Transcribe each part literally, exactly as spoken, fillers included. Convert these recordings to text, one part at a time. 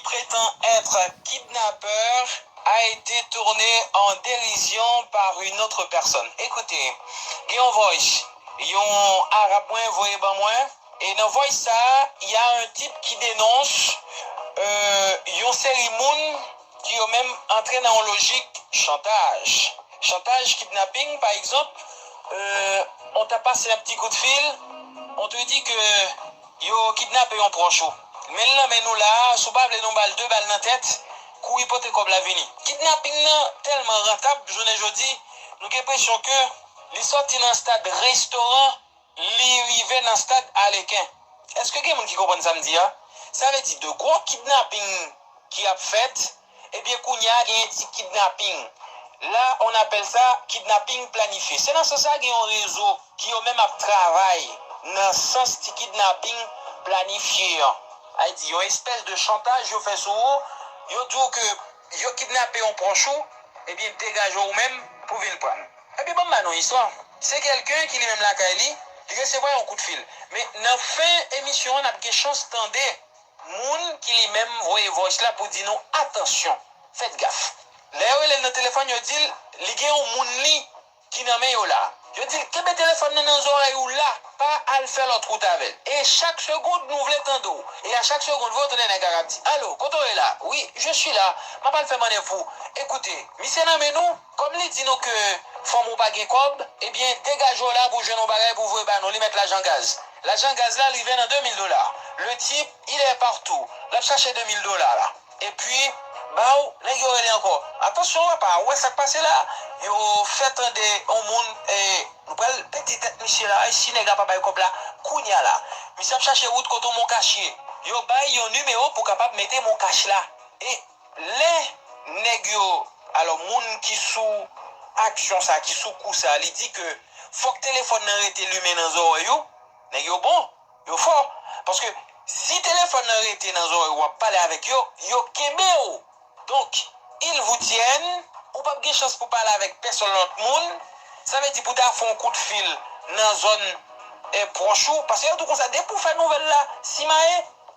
prétend être kidnappeur a été tourné en dérision par une autre personne. Écoutez, gen yon voice, yon Arab mwen voye ban mwen, e nan voice sa, il y a un type qui dénonce euh, yon seri moun ki yo menm antre nan yon lojik chantaj. Chantaj, kidnaping, pa egzanp, euh, on t'a passé un petit coup de fil, on te dit que yo kidnape yon pwòch ou. Men l nan men nou la, si w pa vle nou ba l de bal nan tèt, kouri pote kòb la vini. Kidnaping nan tèlman rantab, jounen jodi, nou gen enpresyon ke li sòti nan stad restoran, li rive nan stad aleken. Èske gen moun ki konprann sa m di a? Sa vle di de gwo kidnaping ki ap fèt, ebyen kounye a genyen ti kidnaping. La, on appelle ça kidnapping planifié. Se nan sans sa gen yon rezo ki yo menm ap travay nan sans ti kidnaping planifye an. Ay di yon espès de chantaj yo fè sou ou, yo di w ke yo kidnape yon pwòch ou, ebyen degaje w menm pou vin pran l. Ebyen ban m ba nou istwa. Se kèlken ki li menm lakay li, li resevwa yon kout fil. Men nan fen emisyon an, n ap gen chans tande moun ki li menm voye voice la pou di nou atansyon, fèt gaf. Lè yo rele l nan telefòn, yo di l li gen yon moun li ki nan men yo la. Yo di l kenbe telefòn nan nan zòrèy ou la, pa al fè lòt wout avè l. E chak segond nou vle tande w. E a chak segond vre w tande nèg la k ap di, alo, kote w ye la? Wi, je suis là. M ap al fè mannèv pou ou. Ekoute, misye nan men nou, kòm li di nou ke fanm ou pa gen kòb, ebyen degaje w la pou jwenn yon bagay pou voye ba nou, li mèt lajan gaz. Lajan gaz la rive nan de mil dola. Le type, il est partout. L ap chache de mil dola la. Epi, baw, nèg yo rele ankò. Atansyon, apa, ou wè sa k pase la? Yo fè tande yon moun, e, nou pral pete tèt misye la, e si nèg la pa bay kòb la, kounye a la. Misye ap chache wout kote yon mokach ye. Yo bay yon nimewo pou kapab mete mokach la. E lè nèg yo, alò, moun ki sou aksyon sa, ki sou kou sa, li di ke fòk telefòn nan rete limen nan zòrèy ou, nèg yo bon. Yo fò. Paske si telefòn nan rete nan zòrèy ou, w ap pale avèk yo, yo kenbe w. Donk, ils vous tiennent, ou p ap gen chans pou pale avèk pèsòn lòt moun. Sa vle di pou ta fè yon kout fil nan zòn, eh, pwòch ou. Paske yo di w konsa, depi w fè nouvèl la simaye,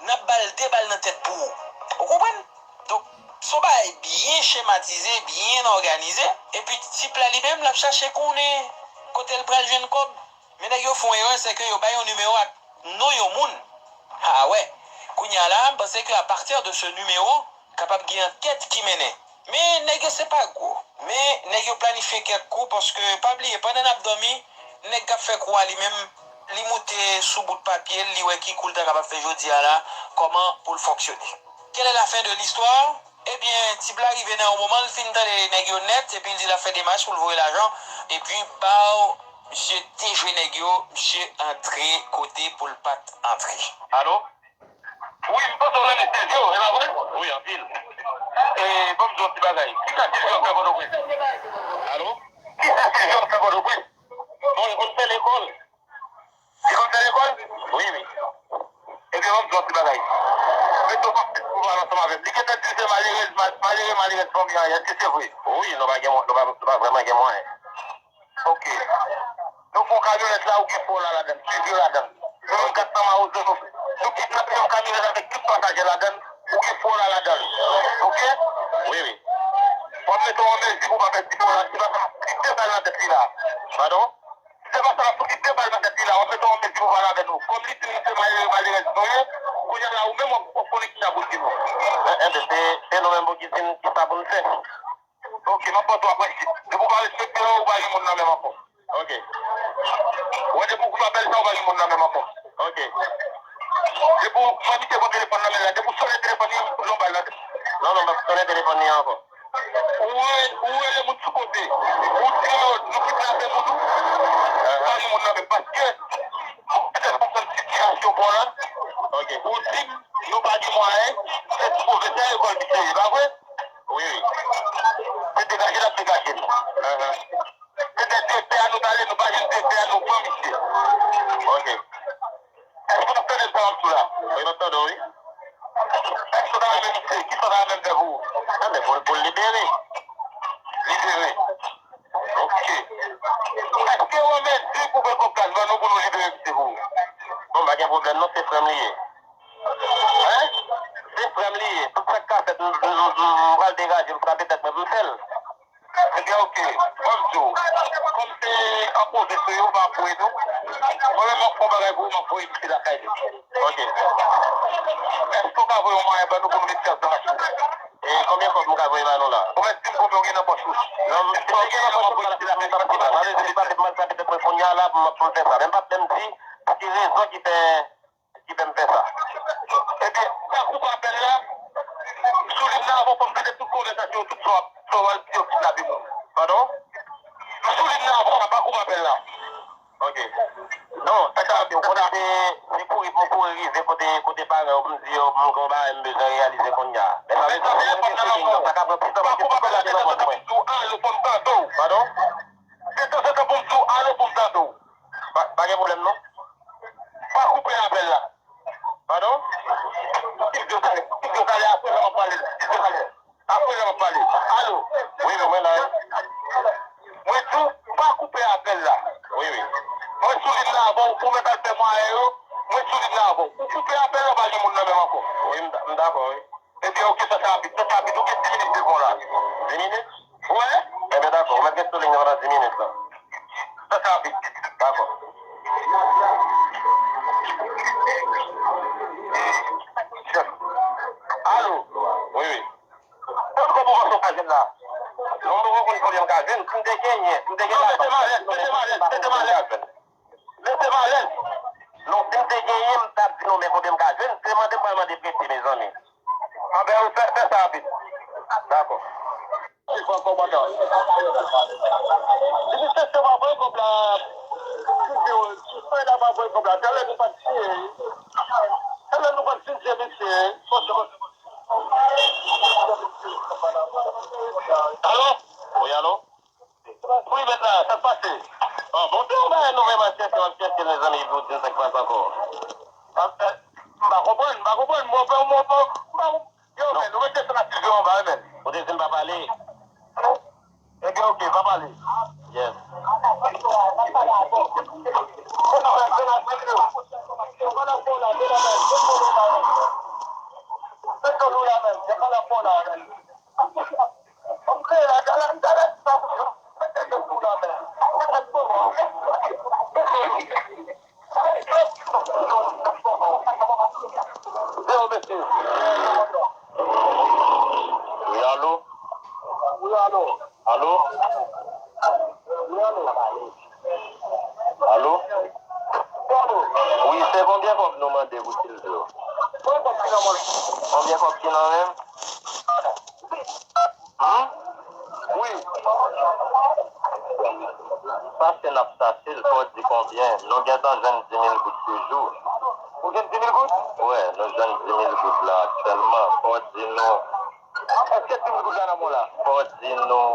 n ap ba l de bal nan tèt pou ou. Ou konprann? Donk, se yon bagay byen chematize, byen òganize. Epi tip la li menm, l ap chache konnen kote l pral jwenn kòb. Men nèg yo fè yon erè, se ke yo bay yon nimewo ak non yon moun. A wè. Kounye a la, m panse ke a partir de ce numéro, kapab gen ankèt ki mennen. Men nèg yo se pa gwo. Men nèg yo planifye kèk kou, paske pa bliye, pandan n ap dòmi, nèg k ap fè kou a li menm, li moute sou bout papye l, li wè ki kou l ta kapab fè jodi a la, kòman pou l fonksyone. Quelle est la fin de l'histoire? Ebyen, tip la rive nan yon moman, l fin tande nèg yo nèt, epi l di l ap fè demach pou l voye lajan, epi, baw, misye dejwe nèg yo, misye antre kote pou l pa t antre. Alo? Wi, m panse w renmen sezi w, e pa vre? Wi, anpil. E, ban m di w yon ti bagay. Ki katye w ap fè Pòtoprens? Alo? Ki katye w ap fè Pòtoprens? Bon, li konn fè lekòl. Li konn fè lekòl? Wi, wi. Ebyen, ban m di w yon ti bagay. Mete w pa fèt pou pale ansanm avè m. Li gentan di l se malerèz, ma-, malere, malerèz fanmi an ye. Èske se vre? Wi, nou pa gen mwa-, nou pa, nou pa vrèman gen mwayen. Ok. Nou fè yon kamyonèt la, ou gen fò la ladan l, sezi w ladan l. Nou menm kat san mawozo, nou, nou kidnape yon kamyonèt avèk tout pasaje ladan l, ou gen fò la ladan l. Ok? Wi, wi. W ap mete w an mezi pou w pa pèdi fò la, si pa sa, m ap fouke de bal nan tèt li la. Padon? Si se pa sa, m ap fouke de bal nan tèt li la, w ap mete w an mezi pou w pale avè nou. Kòm li di nou se malere, malerèz nou ye, kounye a la, ou menm w ap, w ap konnen kisa pou w di nou. Enben, se, se nou menm pou ki di n kisa pou n fè. Ok, m ap ba w twa prensip. Depi w pa respekte yo, ou pa gen moun nan men m ankò. Ok. Ou wè, depi w koute apèl sa, ou pa gen moun nan men m ankò. Ok. Depi w, fò misye pran telefòn nan men l la, depi w sonnen telefòn li, ou pran yon bal nan tèt. Non, non, m p ap sonnen telefòn li ankò. Ou re-, ou rele moun sou kote. Ou di yo, nou kidnape moun ou. Ou pa gen moun nan men. Paske, ou te konprann sitiyasyon pa w la. Ok. Ou di, nou pa gen mwayen, se sou pwofesè lekòl misye ye, pa vre? Wi, wi. Se degaje l ap degaje l. Ahan. Se de direktè a nou t ale, nou pa jwenn direktè a, nou pran misye. Ok. Èske w ap tande sa m ap di w la? Wi, m ap tande w, wi. Èske w ta renmen misye? Kisa w ta renmen m fè pou ou? Anben, pou, pou l libere. Libere. Ok. Èske w renmen di pou fè kòb gaz ban nou pou nou libere misye pou ou? Bon, pa gen pwoblèm non, se frè m li ye. Hein? Se Frè m li ye. Tout sa k ka fèt, m, m, m, m pral degaje m, frape tèt mwen pou m fè l. Ebyen, oke. Ban m di w, kòm se an koze sou yo, m pa ap voye non. Mwen menm, m ap fè yon bagay pou ou, m ap voye misye lakay li. Oke. Èske w ka voye yon mwayen ban nou pou nou met pyès nan machin? E konbyen kòb m ka voye ba nou la? Ou mèt di m konbyen w gen nan pòch ou. Non, m gen nan pòch mwen, m ap voye misye lakay li. Sa vle di, li pa fèt mal frape tèt mwen kounye a la pou m ap fè sa. Men m p ap menm di ki rezon ki fè ki fè m fè sa. Ebyen, pa koupe apèl la. M sou liy nan avan, fò m tande tout konvèsasyon yo, tout sa w ap, sa w al di yo, kidnape moun. Padon? M sou liy nan avan, pa koupe apèl la. Ok. Non, sa k ap di w, konnen se, se kouri pou m kouri rive kote, kote paran yo, pou m di yo, m gen yon bagay m bezwen reyalize kounye a. Men sa vle di, si m rete sou liy nan, sa ka pran plis tan paske tout bagay nan pòch mwen. Pa koupe apèl la, tèt ansanm, fò m di w alo, fò m tande w. Padon? Detanzantan pou m di w alo, pou m tande w. Pa, pa gen pwoblèm, non. Pa koupe apèl la. Padon? Kit yo talè, kit yo talè, apre la m ap pale. Kit yo talè. Apre la m ap pale. Alo? Wi, wi, mwen la, wi. Mwen di w, pa koupe apèl la. Wi, wi. Mwen sou liy la avan w, ou mèt al fè mwayen yo. Mwen sou liy la avan w. Ou koupe apèl la, pa gen moun nan menm ankò. Wi, m da-, m dakò, wi. Ebyen, oke, sa se rapid, sa se rapid. Ou gen dis minit devan w la. Dis minit? Wi. Ebyen, dakò. Ou mèt gen sou liy nan pandan dis minit la. Sa se rapid. Dakò. Chèf. Alo? Wi, wi. Kòman w panse w ka jwenn la? Non, m poko konn konbyen m ka jwenn. Si m te genyen, si m te gen lajan, mete m alèz, mete m alèz, mete m alèz. Mete m alèz. Non, si m te genyen, m t ap di nou men konbyen m ka jwenn. Se mande m pral mande prete, mezanmi. Anben, ou fè, fè sa rapid. Dakò. Se kwa kòmandan? Li di, se, se pa voye kòb la. Li di, si fè la pa voye kòb la. Talè nou pa t siyen. Talè nou pa t fin siyen, mesye. Alo? Wi, alo? Wi, mèt la, sa k pase? Ah, bon, se yon bagay nou menm ap chèche, w ap chèche, mezanmi, pou di m sa k pase ankò. Ah, eh, m pa konprann, m pa konprann, mwen, mwen, mwen, mwen, mwen, yo, men, nou mete sa nan sijè anba, men. Ou te di m pa pale. Ebyen, oke, pa pale. Yes. Wi, alo? Wi, alo? Alo? Alo? Wi, se konbyen kòb nou mande pou Silvyo? Konbyen kòb ki nan men m? Humm? Wi. Paske n ap chache l, fò w di konbyen. Nou gentan jwenn dis mil goud toujou. Ou jwenn dis mil goud? Wi, nou jwenn dis mil goud la aktyèlman. Fò w di nou. Èske dis mil goud la nan men w la? Fò w di nou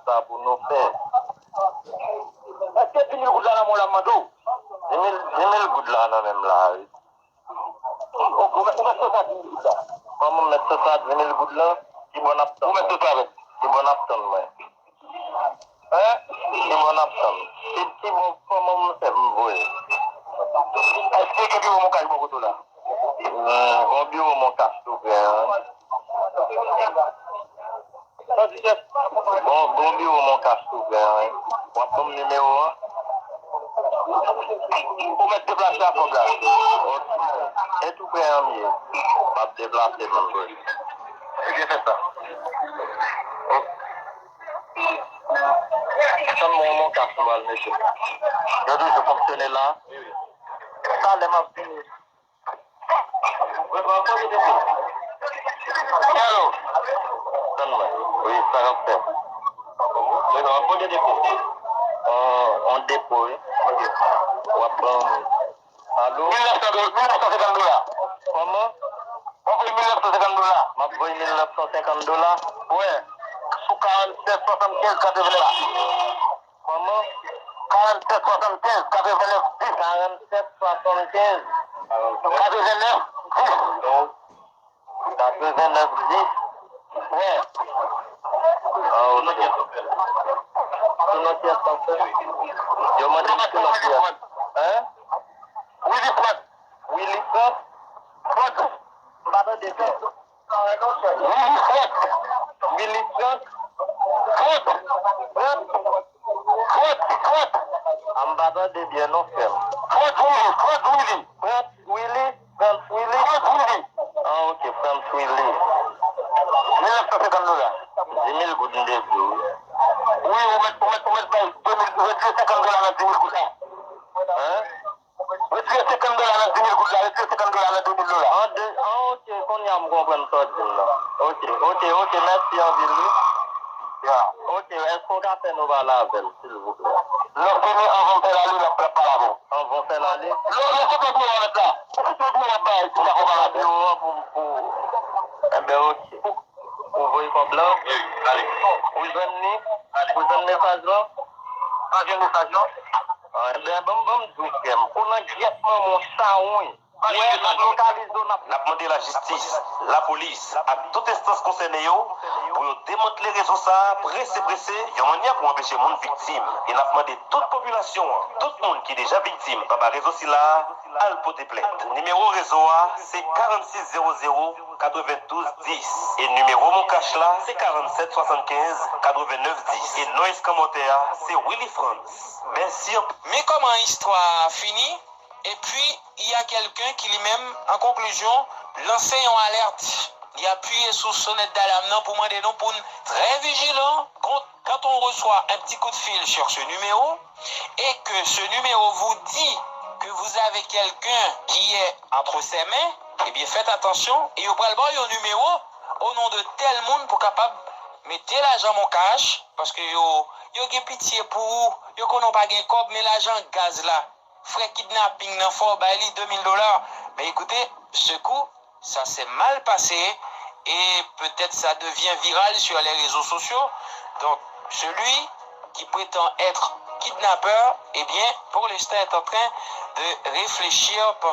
sa pou nou fè. Èske dis mil goud la nan men w la, m mande w? Dis mil, dis mil goud la nan men m la, wi. Ou, ou mèt, ou mèt sot a dis mil goud la. Kòman m mèt sot a dis mil goud la? Kibò n ap tann mwen? Ou mèt sot avè l. Kibò n ap tann mwen? Hein? Kibò n ap tann? Ki, kibò, kòman m fè pou m voye? Èske gen biwo Moncash bò kote w la? Hmm, gon biwo Moncash tou prè, wi. Bon, bon biwo Moncash tou prè, wi. W ap ban m nimewo an? Ou mèt deplase a kòb la. E tou prè an m ye. M ap deplase menm vre. Ebyen, fè sa. Tann mwen yon Moncash m pral mete. Yo toujou fonksyone la. Talè m ap vini. Hello. Tann mwen. Wi, sa k ap fèt? Wi, non, ap poze depo. On, on depo, wi. W ap ban m. Alo? Mil nèf san do-, mil nèf san senkant dola. Kòman? W ap voye mil nèf san senkant dola. M ap voye mil nèf san senkant dola? Wi. Sou karannsèt swasannkenz katrevenèf. Kòman? Karannsèt swasannkenz katrevenèf dis. Karannsèt swasannkenz katrevenèf dis. Katrevenèf dis. Wi. Ah, ok. Sou non kiyès sa fè? Yo mande m sou non kiyès. Hein? Willy Frantz. Willy Frantz? Frantz. M pa tande byen. Willy Frank. Willy Frank. Frank. Frank. Frank. Frank. A m pa tande byen non, frè m. Frank Willy. Frank Willy. Frank Willy. Frantz Willy? Ah, ok, Frantz Willy. Mil nèf san senkant dola. Dis mil goud m te di w. Wi, ou mèt, ou mèt, ou mèt bay de mil, retire senkant dola nan dis mil goud la. Hein? Retire senkant dola nan dis mil goud la, retire senkant dola nan de mil dola. Ah, de, ah, ok, kounye a m konprann sa w di m nan. Ok, ok, ok, mèsi anpil, wi. Ya. Ok, èske w ka fè nou pale avè l, silvouplè? Lè w fini, anvan m fè l ale, l ap, l ap pale avè w. Anvan w fè l ale? Lè w, lè w sot nan biwo a, mèt la. Ou sot nan biwo a, bay, si w pa konn pale avè l. Biwo a pou, pou, enben, ok. Ou voye kòb la? Wi, ale. Ou jwenn li? Ale. Ou jwenn mesaj la? Pa jwenn mesaj, non. Ah, enben, ban m, ban m di w, frè m. Ou nan gyèt manman w, chawony. Wè, n ap lokalize w, n ap. N ap mande lajistis, lapolis ak tout enstans konsène yo pou yo demantle rezo sa a prese prese, yon mannyè pou anpeche moun viktim. E n ap mande tout popilasyon an, tout moun ki deja viktim anba rezo sila a, al pote plent. Nimewo rezo a se karannsis zewo zewo katrevendouz dis e nimewo Moncash la se karannsèt swasannkenz katrevennnèf dis e non eskanmòtè a se Willy Frantz. Mèsi anpil. Men kòman istwa a fini. Et puis, il y a quelqu'un qui lui-même, en conclusion, lanse yon alèt. Li apiye sou sonèt dalam nan pou mande nou pou n trè vijilan kont quand on reçoit un petit coup de fil sur ce numéro et que ce numéro vous dit que vous avez quelqu'un qui est entre ses mains, eh bien, faites attention et yo pral ba w yon nimewo au nom de tel moun pou kapab mete lajan Moncash, paske yo, yo gen pitye pou ou, yo konnen w pa gen kòb, men lajan gaz la, frè kidnaping nan, fò w bay li de mil dola. Men ekoute, sekou, ça s'est mal passé et peut-être ça devient viral sur les réseaux sociaux. Donc, celui qui prétend être kidnappeur, eh bien, pour l'instant est en train de réfléchir